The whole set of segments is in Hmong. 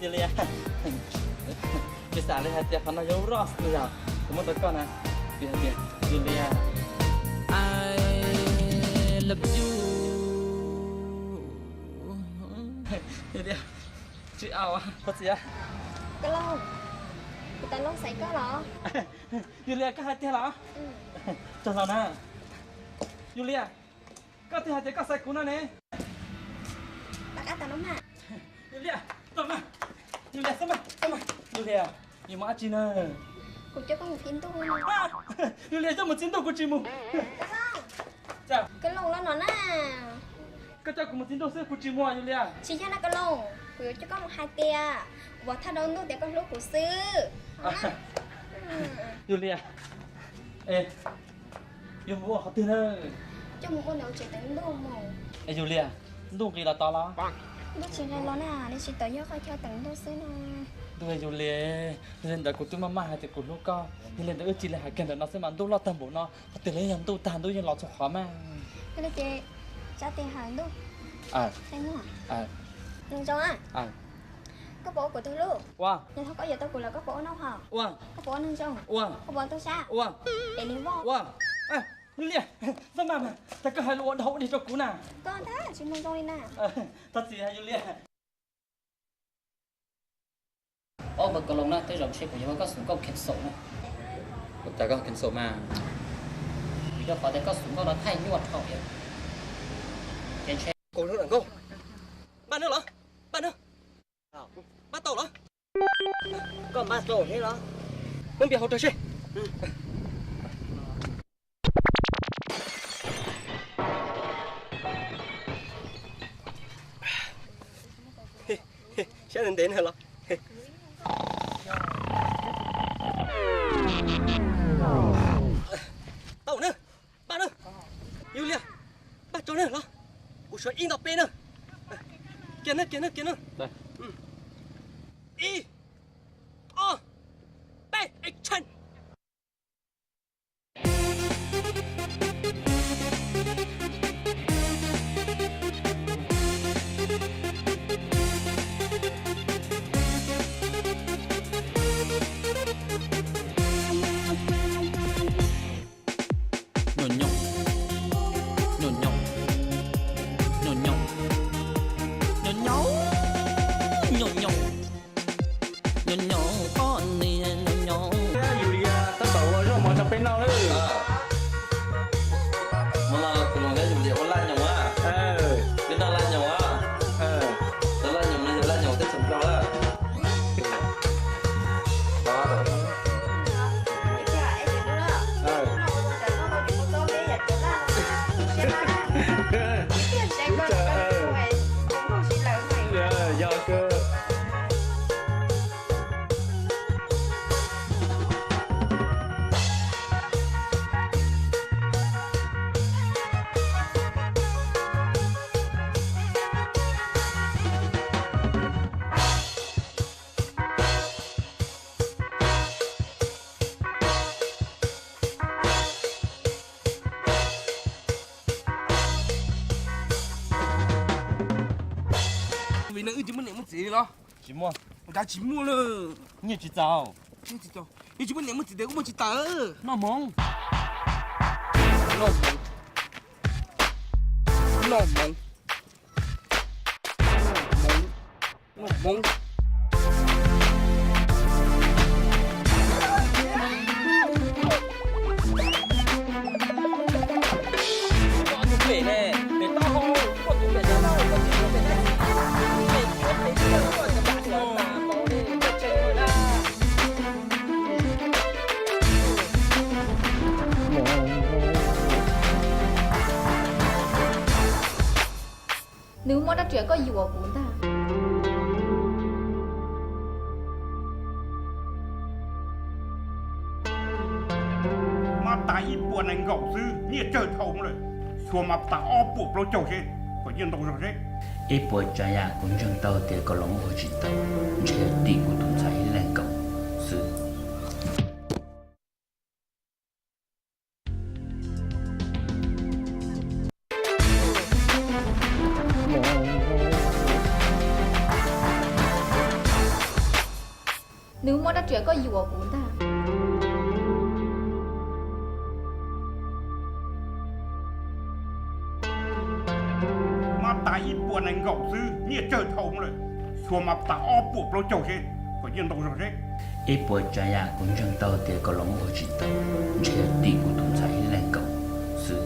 Yus Lias, nws xav li hais tias qhov no yog lub roj no yog kuv muab rau koj na. Vim hais tias Yus Lias, I love you. Yus Lias, tsis au, qhov txiv. Koj Looj, kuv tau Looj xaiv koj los? Yus Lias, koj hais tiag los? Txog los na. Yus Lias, koj twb hais tias koj xaiv kuv no ne. Yus Lias, txog mas. Yus Lias, txog mas, txog mas. Yus Lias, yus mus dab tsi na? Kuv coj koj mus txib ntuj. Yus Lias, coj mus txib ntuj kuv tsis mus. Koj Looj los no na. Koj coj kuv mus txib ntuj xwb kuv tsis mus Yus Lias. Tsis yog na Koj Looj, kuv yuav coj koj mus hais tias, ua thaj dau ntuj tias koj hlub kuv xwb. Yus Lias, es yuav mus ua qhov twg na? Coj mus ua ntawm tsev teev ntuj mus. Es Yus Lias, ntuj nqis los tod los? Ntuj tsis nqis los na, nws tsis tawm yog qhov chaw teev ntuj xwb no. Ntuj, Yus Lias, yog li ntawd kuv twb maj maj hais tias kuv hlub koj, yog li ntawd wb cia li hais kiag ntawm no xwb mas ntuj loj tag npaum no, qhov twg los yog ntuj tag ntuj yeej los txhua qhov mas. Yog li ces, tsa tes hawm ntuj. Neeg zoo, koj puas ua kuv tus hlub? Ua. Yog thaum koj yuav tau kuv lawm koj puas ua noj haus? Ua. Koj puas ua neeg zoo? Ua. Koj puas ua tub sab? Ua. Pem niag voj? Ua. Yus Lias, txhob maj mas, tas koj hais lus ua dhau ua dig rau kuv na. Koj ntag tsis mloog zoo li na. Thov txim Yus Lias. Ob, Koj Looj na, tej zaum ntshe kuv yuav muab koj xov nkauj cancel na. Ua cas koj cancel mas? Vim rau qhov tias koj xov nkauj no thaij nyuaj dhau li. Ces ntshe, Nkauj, npaj nawb los? Npaj nawb. Npaj tau los? Koj npaj tau thiab los? Muab npias hauv raws seb. Siab ntev ntev na los? Tau na, npaj na. Yus Lias, npaj tso na los. Kuv suav ib ntawm peb na. Kiag na, kiag na, kiag na. Ib, ob, peb, action. Nyob nyob, nyob nyob, nyob nyob, nyob nyob, nyob nyob, nyob nyob, poj niam nyob nyob. Yus Lias tab tom ua zaub mov rau peb noj lawm. Hmo no kuv los nrog Yus Lias ua laj nyoos a. Peb noj laj nyoos a. Cov laj nyoos no yog laj nyoos teb chaws Nplog lawm. Yog kawg. Vim no wb tsis muaj niam muaj txiv li los? Tsis muaj. Ua cas tsis muaj lawm? Nyiaj tsis txaus. Nyiaj tsis txaus. Yus tsis muaj niam muaj txiv tias kuv muaj tsis tawm. Noj hmoov. Noj hmoov. Noj hmoov. Noj hmoov. Nws muaj rab riam koj yuam kuv ntag. Mab tas ib puas nees nkaum xwb nyiaj tsawg dhau lawm, xyuas mas tas ob puas plaub caug seb kom nyiaj ntau zog seb. Ib puas tsav yam kuv ntseeg tau tias Koj Looj ua tsis tau, ntshe yog tim kuv tus ntxhais ib leeg kaum xwb. Rab riam koj yuam kuv ntag. Mab tas ib puas nees nkaum xwb, nyiaj tsawg dhau lawm. Xyuas mas tas ob puas plaub caug seb kom nyiaj ntau zog seb. Ib puas tsav yam kuv ntseeg tau tias Kaus Loos ua tsis tau, ntshe tim kuv tus ntxhais ib leeg nkaus xwb.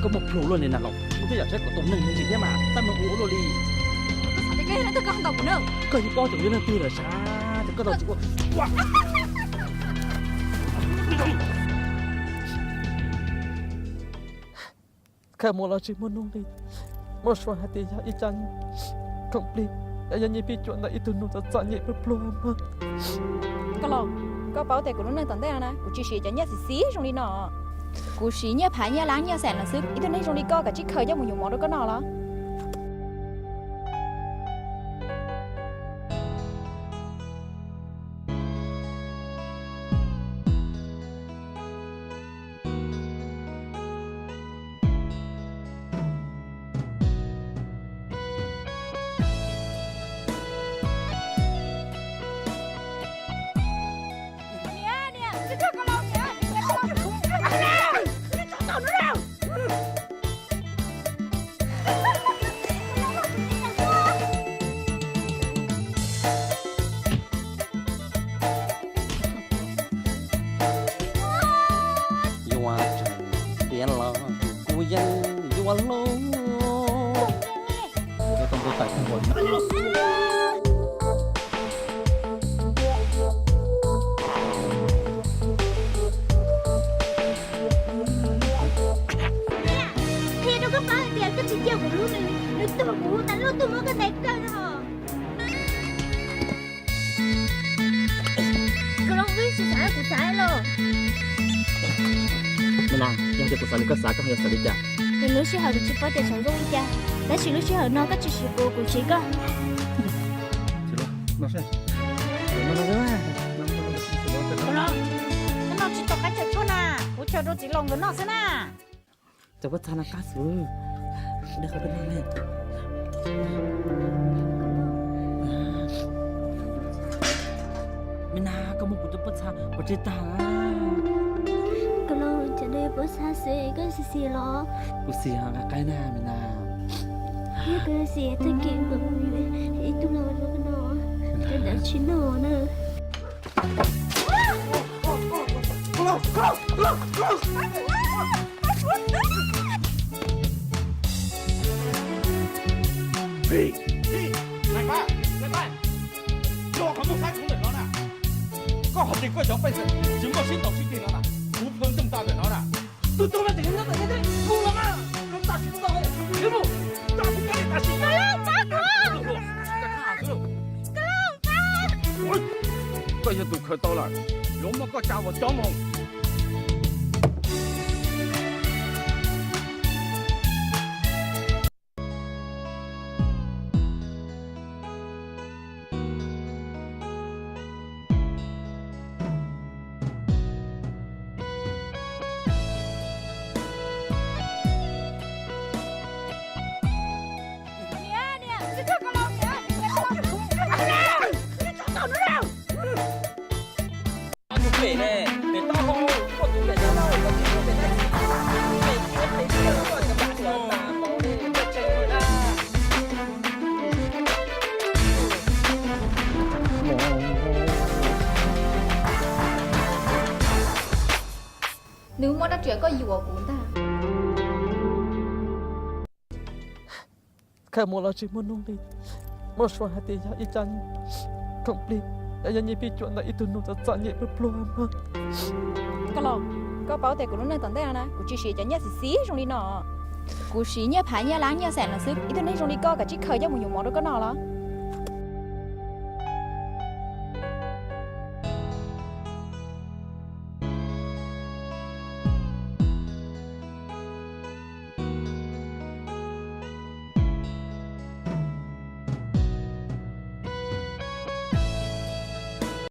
Koj muaj plhu luaj li na los, kuv twb yam saib kom tau neeg ntsis thiab mas txaj muag ua luaj li. Koj xav tias koj yog leej twg koj ntaus kuv na? Koj yeej paub tias kuv yog leej twg lawm sav, ces koj tau tsis ua. Khawm mus los tsis muaj nuj nqis, muaj suav hais tias yog ib co khoom plig, yog nyiaj pij cuam ntawm ib tug nus txom txom nyem pluag pluag mas. Koj los, koj paub tias kuv lub neej tom ntej no na, kuv tsis siv cov nyiaj xiv xiv zoo li no. Kuv siv nyiaj phav nyiaj lab nyiaj xees lawm xwb. Ib tug neeg zoo li koj kav tsij khaws coj mus yuav mov rau koj noj los. Yuav tseem tiav los kuv yeej yuav hlub. Qhia rau koj paub tias koj tsis cia kuv hlub nws, nws tuag kuv tas luaj tuaj muab koj ntes kaw no. Koj los wb tsis xav kuv xav los. Me na, yog tias kuv xav li koj xav, koj ho yuav xav li cas? Nws lub sij hawm kuv tsis paub tias xav zoo li cas, tab sis lub sij hawm no koj tsis siv kuv, kuv siv koj. Koj los, koj noj tsis tau qaib tsawm tshuaj na, kuv chaws rau txiv laus nkawd noj xwb na. Cov pob txha no qab xwb, de qhov peb noj ne. Me na, koj muab kuv cov pob txha pov tseg tag. Koj los, cov no pob txha xwb koj xis xis los? Kuv xis qaib na me na. Yog koj xis tag kis mas kuv yuav ib tug los rau koj noj, cov ntawd tsis noj na. Nais Paj, Nais Paj, yog koj muaj sab kuv ntawm no na, koj hais tias koj cov pej xeem tsis muaj sib ntaus sib ceg no na, kuv plhws nteeg tag ntawm no na. Tus tub no tseem nyob ntawm no thiab, kuv los mas, los tag sim tau, yuav mus, tag sim tau, tag sim tau. Koj yog tus khaws tau lawm, yuav muab koj tsa ua cov mus. Nws muaj rab riam koj yuam kuv ntag. Khawm mus los tsis muaj nuj nqis, muaj suav hais tias yog ib co khoom plig, yog nyiaj pij cuam ntawm ib tug nus txom txom nyem pluag pluag mas. Koj los, koj paub tias kuv lub neej tom ntej no na, kuv tsis siv cov nyiaj xiv xiv zoo li no. Kuv siv nyiaj phav nyiaj lab nyiaj xees lawm xwb. Ib tug neeg zoo li koj kav tsij khaws coj mus yuav mov rau koj noj los.